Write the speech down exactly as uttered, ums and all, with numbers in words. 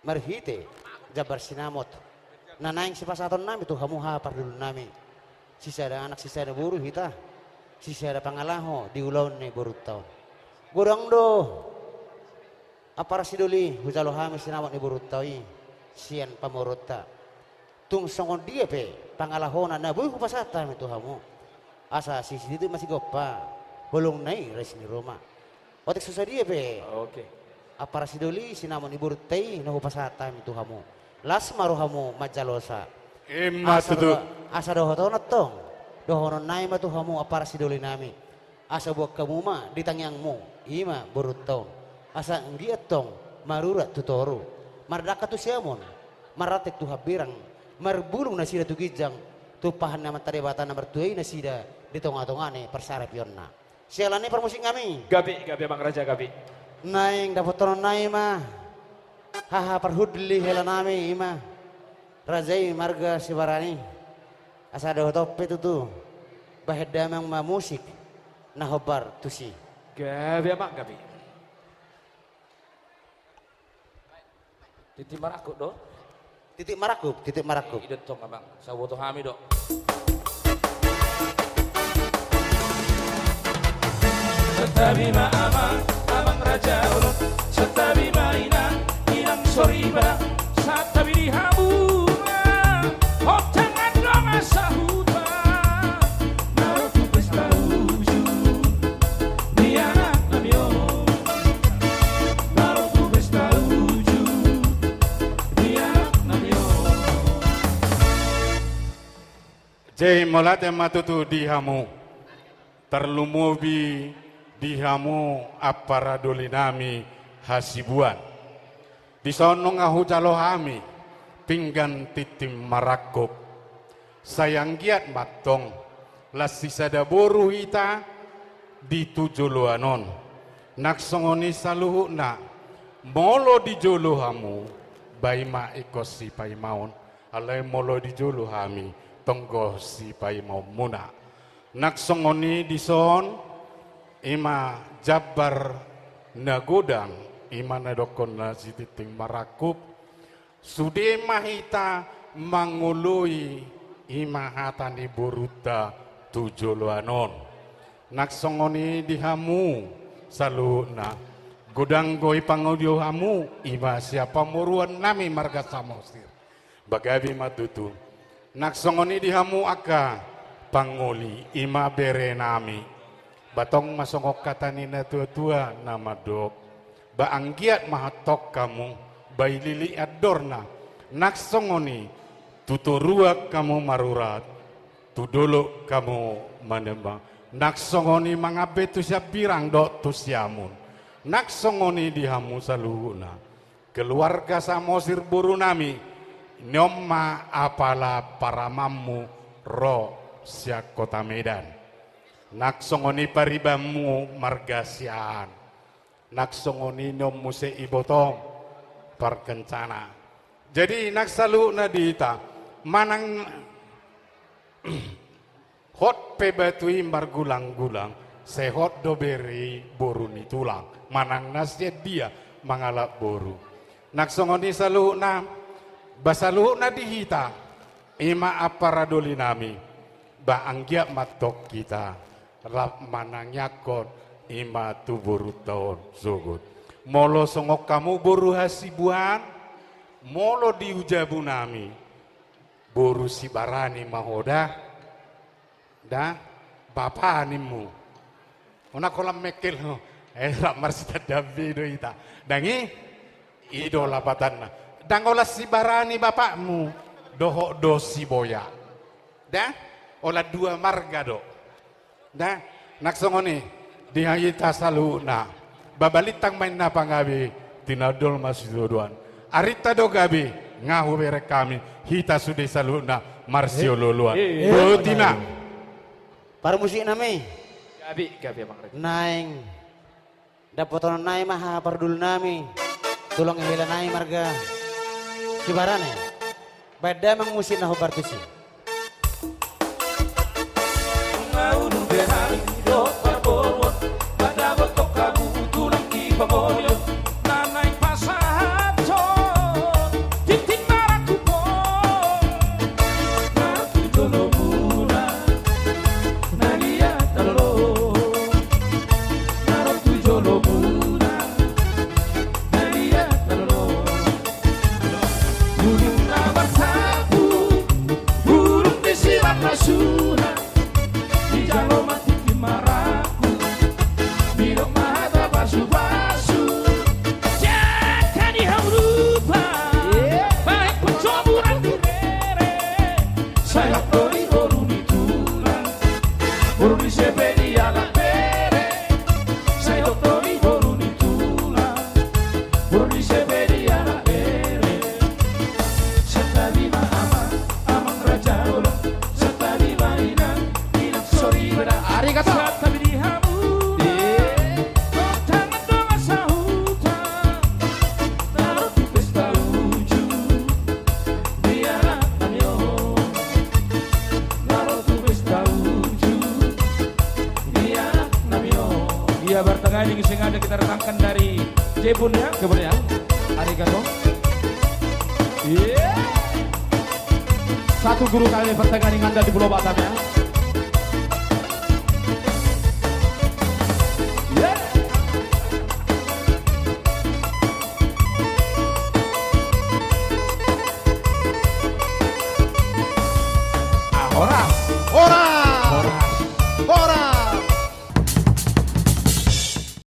Marhite jambar sinamot na naeng sipasahatonnami tu hamu haha pardolinami, sisada anak sisada boru hita, sisada pangalaho di ulaon ni borunta on. Godang do ampara sidoli hujalo hami sinamot ni borunta i sian pamoruonta. Tung songon dia pe pangalahona na boi hupasahat hami tu hamu, asa sisititi ma sigompa holongna i rais ni Roma. Otik so sadia pe, oke, ampara sidoli sinamot ni borunta i na hupasahat hami tu hamu, las ma rohamu manjalosa. Ima tutu. Asa dohonon tong, dohononnami ma tu hamu ampara sidolinami, asa boan hamu ma di tangiangmu, ima borunta on, asa anggiat tong marurat tu toru, mardangka tu siamun, marranting tu hambirang, marbulung nasida tu ginjang, tumpahan ni Amanta Debata na martua i nasida di tongatonga ni parsaripeonna. Siala ni i parmusiknami. Gabe, gabe amang raja, gabe. Naeng dapothononnami ma haha parhundul ni helanami ima raja i marga Sibarani. Asa dohot on pe tutu bahen damang ma musik na hombar tusi. Gabe amang, gabe. Titik marangkup do? Titik marangkup, titik marangkup. I do tong amang, sai huboto hami do. Santabi ma amang, amang raja bolon. Santabi ma inang, inang soripada. Santabi di hamu ma, hotang andong sahuta. Maro tu pesta uju di anaknami on. Maro tu pesta uju di anaknami on. Jadi mauliate ma tutu di hamu, tarlumobi di hamu ampara dolinami Hasibuan. Dison nunga hujalo hami pinggan tintin marangkup. Sai anggiat ma antong las sisada boru hita di tu joloan on. Nang songon i saluhutna, molo di jolo hamu, ba ima ingkon sipaimaon. Alai molo di jolo hami, tonggo sipaimaonmuna. Nang songon i dison, ima jambar na godang, ima na didokkon na si tintin marangkup, sude ma hita mangoloi ima hata ni borunta tu joloan on. Nang songon i di hamu saluhutna, godang do i pangoloi hamu, ima sian pamoruonnami marga Samosir. Ba gabe ma tutu. Nang songon i di hamu angka pangoli, ima berenami. Ba tong ma songon hata ni natuatua na mandok, ba anggiat ma antong hamu, ba ililik andorna. Nang songon i tu toruan hamu marurat, tu dolok hamu manembang. Nang songon i mangambe tu siambirang dohot tu siamun. Nang songon i di hamu saluhutna. Keluarga Samosir borunami, nion ma apala paramanmu ro sian Kota Medan. Nang songon i paribanmu marga Siahaan. Nang songon i nion muse ibotom parkencana. Jadi nang saluhutna di hita, manang hot pe batu i margulanggulang, sai hot do bere i boru ni tulang, manang na sian dia mangalap boru. Nang songon i saluhutna, ba saluhutna di hita, ima ampara dolinami, ba anggiat ma antong hita rap manangiangkon ima tu borunta on sogot. Molo songon hamu boru Hasibuan, molo di jabunami, boru Sibarani ma ho da. Da, bapa nimmu. Unang holan mengkel ho. Eh, rap marsitandaan be do hita. Ndang i, i do lapatanna. Ndang holan Sibarani bapakmu, dohot do Siboya. Da, holan dua marga do. Da, nang songon i di hita saluhutna. Ba balintang ma inna pangabe, tinadol ma sitodoan. Arinta do gabe, nga hubereng hami, hita sude saluhutna marsiolooloan. Eh, eh, botima. Parmusiknami. Gabe, gabe, Bang Redi. Naeng dapothononnami ma haha pardolinami, tulang helanami marga Sibarani. Baen damang musik na hombar tusi. Nga ulu be hami dohot parboruon, madapothon hamu tulang di pangolion, na naeng pasahathon Ya, bertengah ini sengaja kita datangkan dari Jebun ya, Jebun ya. Arigato. Iya. Satu guru kami bertengah ini ngandal di Pulau Batam ya. Iya. Ah, horas.